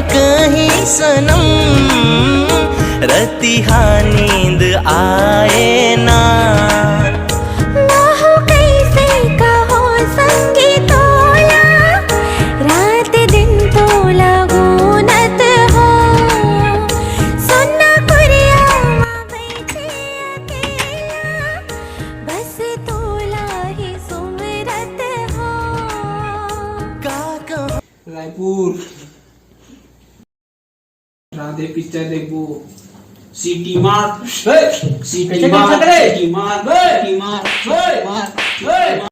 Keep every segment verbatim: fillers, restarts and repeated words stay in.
कहीं सनम, रतिहा नींद आए ना। महू कइसे कहो संगी तोला, रात दिन तोला गुनत हो। सुन्ना कुरिया मा बइठे अकेला, बस तोला ही सुमिरत हो। का कहो रायपुर। राधे पिक्चर देखबो। सीटी मार। ए, सीटी कैसे मार, कैसे करे? सीटी मार, ए, सीटी मार, ए, मार, ए।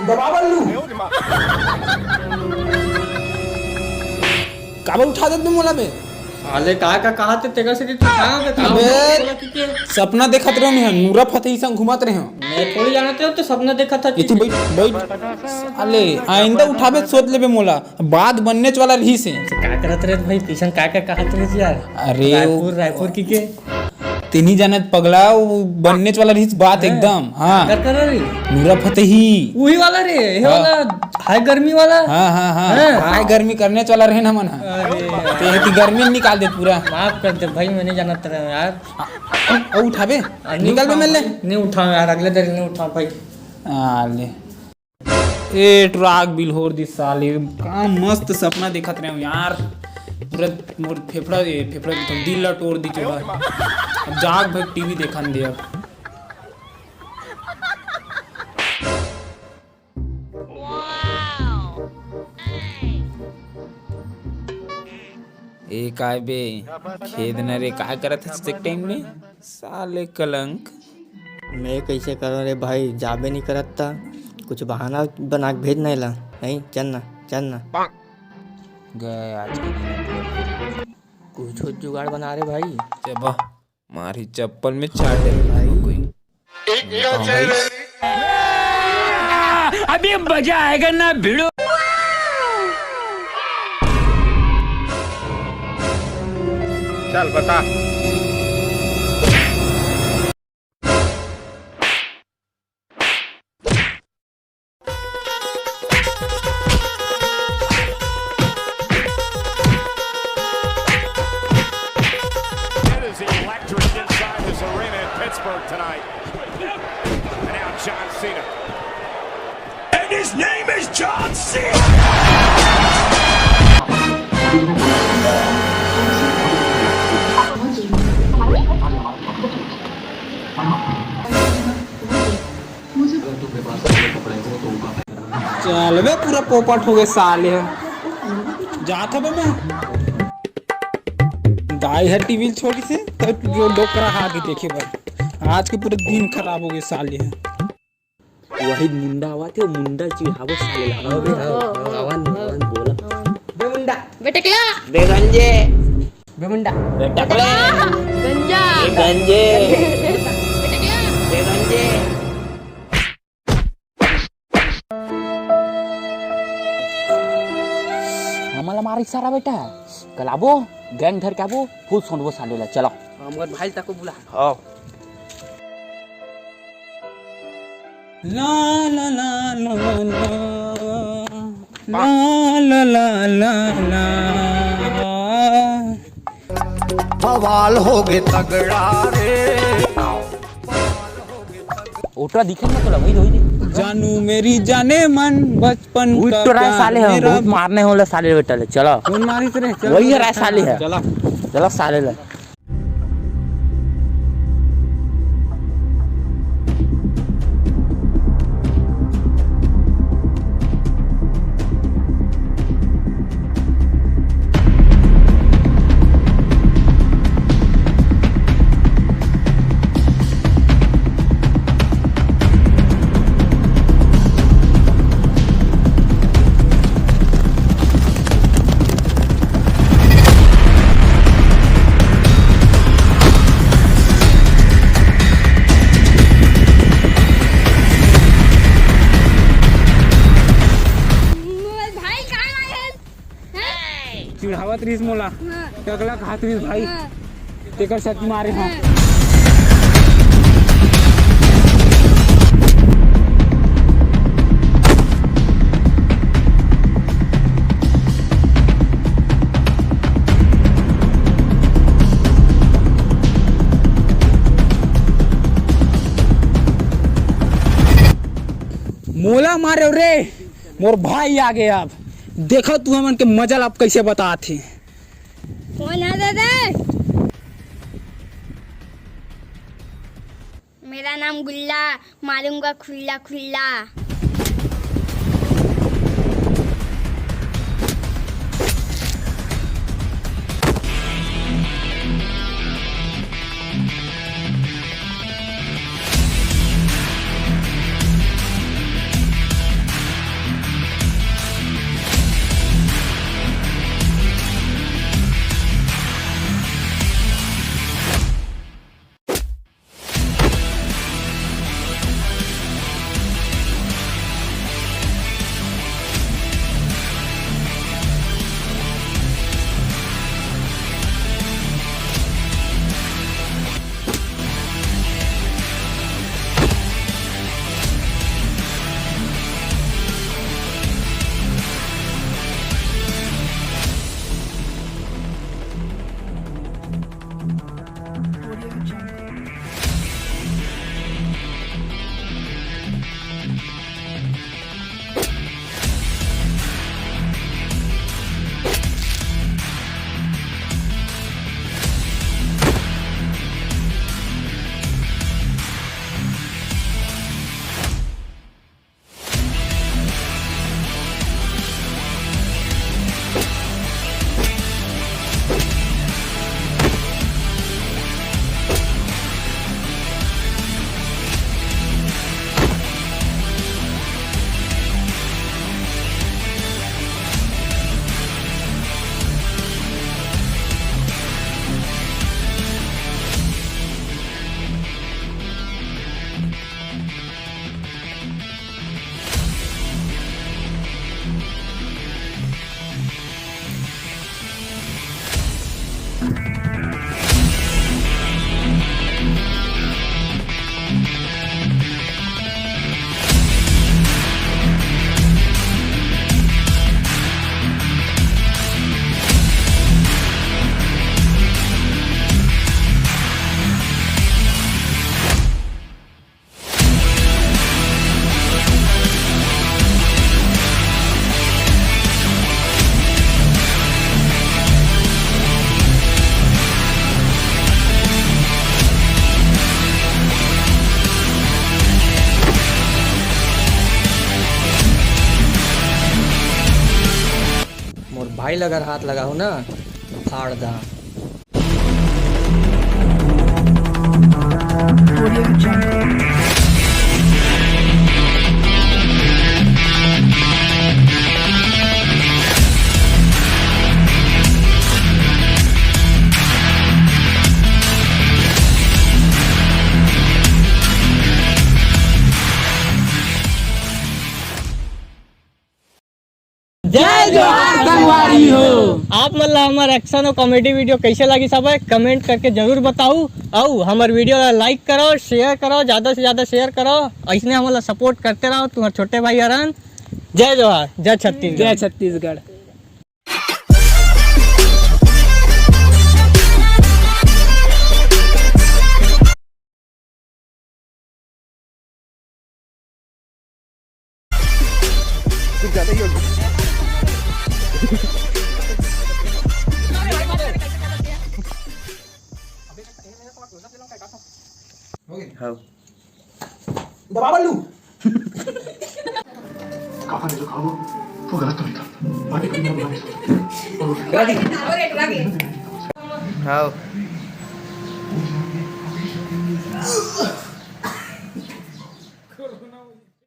दबा बल्लू। काबर उठा देत मोला बे? साले का का कहा थे, तेकर से तू कहां पे था? अबे, बोला कि के? सपना देखत रहे मैं, नूरा फतेही संग घुमत रहे। मैं थोड़ी जानत रहे, तो सपना देखत था। इति बैठ, बैठ। साले, आइंदा उठाबे, सोच लेबे मोला। बात बननेच वाला रहिस हे। का करत रहे भाई, पीछन का का कहत रहे यार? अरे, रायपुर, वो रायपुर की के? तेनी जानत पगला, वो बननेच वाला रहिस बात हाँ। एकदम। हाँ। का कर रही? नूरा फतेही। वही वाला रे, ये हाँ। वाला हाय गर्मी वाला। हाँ, हाँ, हाँ। हाँ। हाय गर्मी करनेच वाला रहे ना मन। अरे। ते की गर्मी निकाल दे पूरा। माफ कर दे भाई, मैं नहीं जानत रहे यार। आ, आ, उठाबे? आ, नहीं निकाल बे उठाऊं मिल ले। भाई, नहीं उठाऊं यार, अगले दिन नहीं उठाऊं भाई। आ, ले। ए, ट्रक बिल होर दिस साले, का मस्त सपना देखत रहे हूँ यार। पूरा मोर फेफड़ा, ए, फेफड़ा के दिल ला तोड़ दी चोरा। अब जाग भाई टीवी देखन दे अब। ए, काय बे, खेद न रे, काय करत हस एक टाइम में? साले कलंक। मैं कैसे करूं रे भाई, जाबे नहीं करत ता। कुछ बहाना बना के भेज नहीं ला। नहीं, चल ना, चल ना। गए आज के दिन। कुछ जुगाड़ बना रे भाई। जब मारी चप्पल में चाट दे भाई। कोई एक हाँ भाई। अभी मजा आएगा ना भिड़ो। चल बता। It is electric inside this arena in Pittsburgh tonight. And now John Cena. And his name is John Cena! चल बे, पूरा पोपट हो गए साले ह। जात हबे मैं। दाई ह टीवी छोड़ी से, तो जो डोकरा हा भी देखे भाई। आज के पूरे दिन खराब हो गए साले ह। वही मुंडा आवा थे, मुंडा चिढ़ावो साले ला। अबे, हाँ, हाँ, आवा नहीं, आवा नहीं, बोला। बे मुंडा। बेटकला। बे गंजे। बे मुंडा। बेटकले। गंजा। बे गंजे। बेटकला। बे गंजे। हमला मारे सारा बेटा। कल आबो, गैंग धर के आबो, फुल सोंडबो साले ला, चलो। हमर भाई तको बुला। हाँ। ला, ला, ला, ला, ला। ला, ला, ला, ला, ला। बवाल हो गए तगड़ा रे। ओटरा दिखे ना तोला, वही, वही दे। जानू मेरी जाने मन, बचपन वही का टोरा है प्यार साले, हम मेरा बहुत मारने वाला साले बेटा ले, चलो। कौन मारी तेरे? चल, वही चल, है चल, साले है। चला। चलो साले ले। भाई कहाँ आए हैं? हैं? चिढ़ावत रहिस मोला। हाँ। टकला खात रहिस भाई। हाँ। तेकर सेती मारे हाँ। हाँ। का मारे रे? मोर भाई आ गए। अब देखो तू हमन के मजा ला अब कैसे बतात हे। कौन है दादा? मेरा नाम गुल्ला, मारूंगा खुल्ला खुल्ला। मोर भाई ल अगर हाथ लगाहू ना, फाड़ दा। जय जोहार संगवारी हो। आप मन ला हमर action और comedy video कैसे लगी, सब comment करके जरूर बताऊ। अउ हमर video ला like करो, share करो, ज्यादा से ज्यादा share करो, ऐसने हमन ला support करते रहो। तुम्हार छोटे भाई हरन। जय जोहार, जय छत्तीसगढ़। जय छत्तीसगढ़। कुछ ज्यादा ही हो गया। हाँ। दबा बल्लू। काका ने जो कहा वो, वो गलत तो नहीं था। बाकी कभी ना बुलाने से। हाँ।